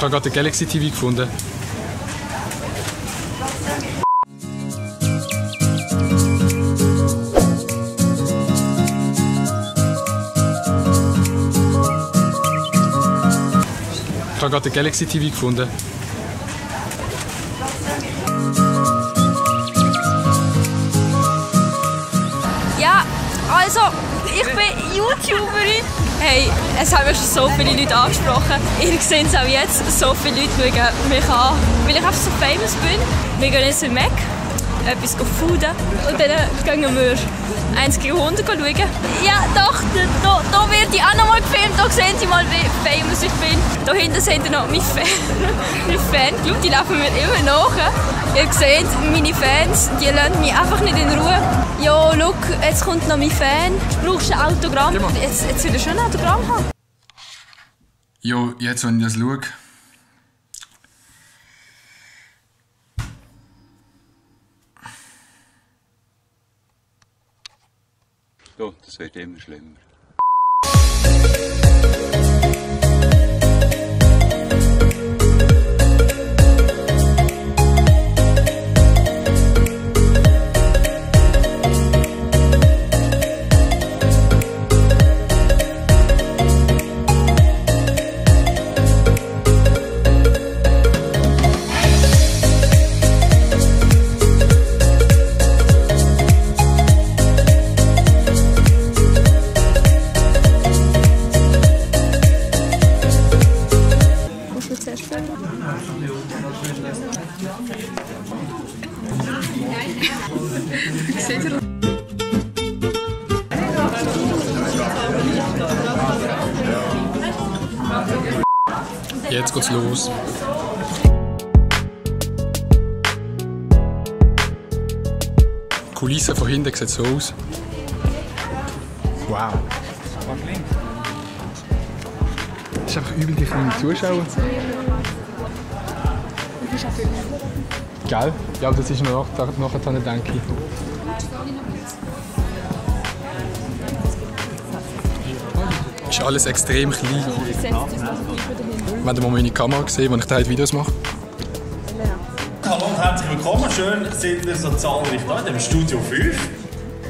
habe gerade den Galaxy TV gefunden. Ich habe gerade den Galaxy TV gefunden. Ja, also, ich bin YouTuberin. Hey, es haben mir schon so viele Leute angesprochen. Ihr seht es auch jetzt, so viele Leute schauen mich an, weil ich einfach so famous bin. Wir gehen jetzt in Mac, etwas fooden und dann gehen wir 1 gegen 100 schauen. Ja doch, da wird ich auch noch mal gefilmt, da sehen Sie mal, wie famous ich bin. Da hinten seht ihr noch mein Fanclub, die laufen mir immer nach. Ihr seht, meine Fans, die lassen mich einfach nicht in Ruhe. Ja, look, jetzt kommt noch mein Fan. Brauchst du ein Autogramm? Jetzt will ich schon ein Autogramm haben. Jo, jetzt wenn ich das schaue. Ja, das wird immer schlimmer. Jetzt geht's los. Die Kulisse von hinten sieht so aus. Wow. Das ist einfach übel die kleinen Zuschauer. Gell? Ja, das ist noch nachher, denke ich. Ist alles extrem klein. Wir haben mal meine Kamera gesehen, wo ich da Videos mache. Hallo und herzlich willkommen. Schön sind wir so zahlreich hier in dem Studio 5.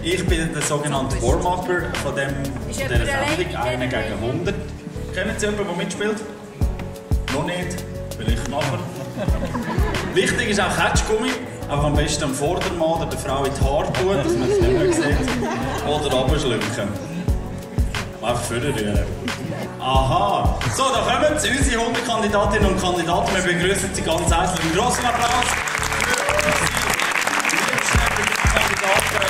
Ich bin der sogenannte Warm-Upper von dieser Sendung, 1 gegen 100. Kennen Sie jemanden, der mitspielt? Noch nicht? Vielleicht nachher. Wichtig ist auch Ketschgummi. Aber am besten dem Vordermann oder der Frau in die Haare tun, dass man es nicht mehr sieht. Oder runterschlucken. Einfach vorrühren. Aha! So, da kommen sie, unsere 100 Kandidatinnen und Kandidaten. Wir begrüßen Sie ganz herzlich. Einen grossen Applaus für unsere Kandidaten,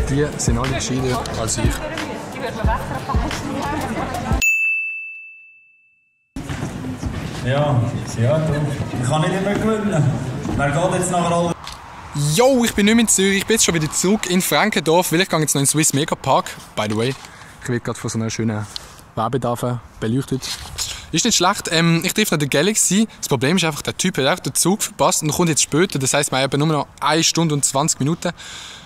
die hier sind alle gescheiter als ich. Ja, du. Ich kann nicht immer gewinnen. Wer geht jetzt nachher alle? Jo, ich bin nicht mehr in Zürich, ich bin jetzt schon wieder zurück in Frankendorf, weil ich gehe jetzt noch in den Swiss Mega Park. By the way, ich werde gerade von so einer schönen Werbetafel beleuchtet. Ist nicht schlecht, ich treffe noch den Galaxy. Das Problem ist einfach, der Typ hat auch den Zug verpasst und kommt jetzt später. Das heisst, wir haben nur noch 1 Stunde und 20 Minuten,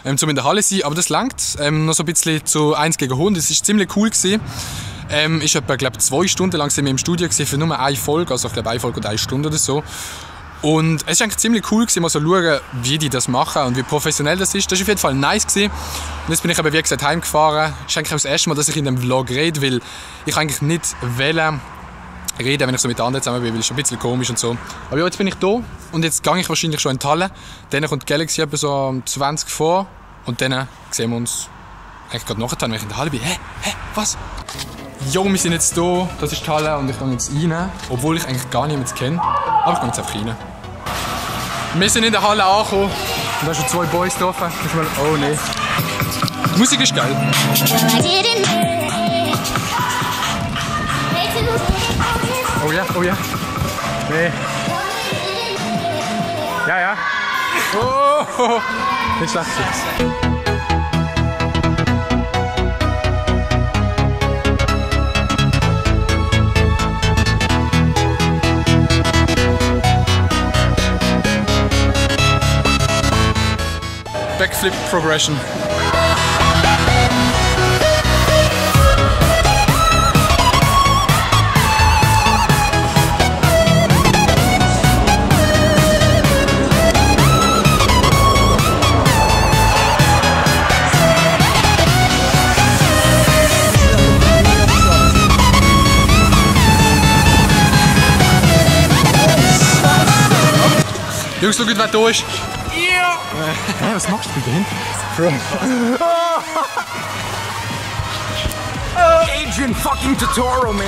um in der Halle zu sein. Aber das langt noch so ein bisschen zu 1 gegen 100. Das war ziemlich cool gewesen. Ist etwa, glaube 2 Stunden lang sind wir im Studio gewesen für nur 1 Folge, also ich glaube 1 Folge oder 1 Stunde oder so. Und es war eigentlich ziemlich cool gewesen, mal so zu schauen, wie die das machen und wie professionell das ist. Das war auf jeden Fall nice gewesen. Und jetzt bin ich aber, wie gesagt, heimgefahren. Es ist eigentlich auch das erste Mal, dass ich in dem Vlog rede, weil ich eigentlich nicht reden, wenn ich so mit anderen zusammen bin, weil es ist ein bisschen komisch und so. Aber ja, jetzt bin ich da und jetzt gehe ich wahrscheinlich schon in die Halle. Dann kommt Galaxy etwa so um 20 vor und dann sehen wir uns eigentlich gerade nachher, wenn ich in der Halle bin. Hä? Was? Jo, wir sind jetzt hier, das ist die Halle und ich gehe jetzt rein, obwohl ich eigentlich gar niemanden kenne. Aber ich gehe jetzt einfach rein. Wir sind in der Halle angekommen und da sind schon 2 Boys getroffen. Oh ne. Die Musik ist geil. Oh ja, oh ja. Nee. Ja. Oh, nicht schlecht. Backflip Progression. Jungs, schaut, wer da ist. Ja! Hä, was machst du da hinten? Adrian fucking Totoro, man.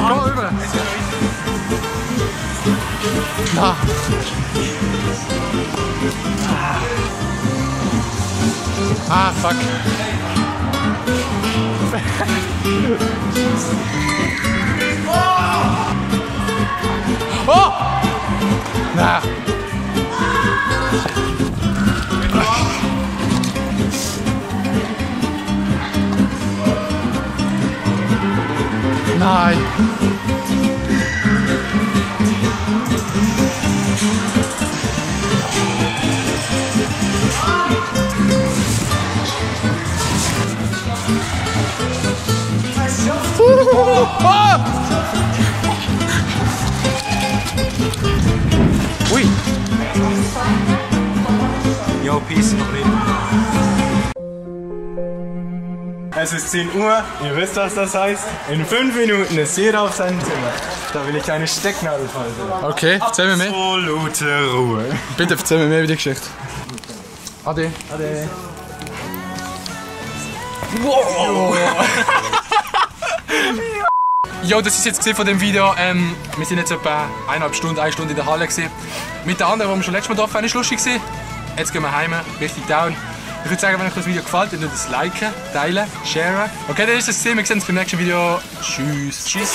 Komm rüber! Na. Ah, fuck. Oh! Na. Nein. Ui. Yo, peace noch reden. Es ist 10 Uhr, ihr wisst, was das heißt. In 5 Minuten ist jeder auf seinem Zimmer. Da will ich eine Stecknadel falten. Okay, erzähl mir mehr. Absolute Ruhe. Bitte erzähl mir mehr über die Geschichte. Ade. Ade. Wow. Jo, das ist jetzt gesehen von dem Video. Wir sind jetzt etwa 1 Stunde in der Halle gewesen. Mit den anderen, die wir schon letztes Mal da waren, ist lustig gewesen. Jetzt gehen wir heim, richtig down. Ich würde sagen, wenn euch das Video gefällt, dann das liken, teilen, sharen. Okay, dann ist es gesehen. Wir sehen uns beim nächsten Video. Tschüss. Tschüss.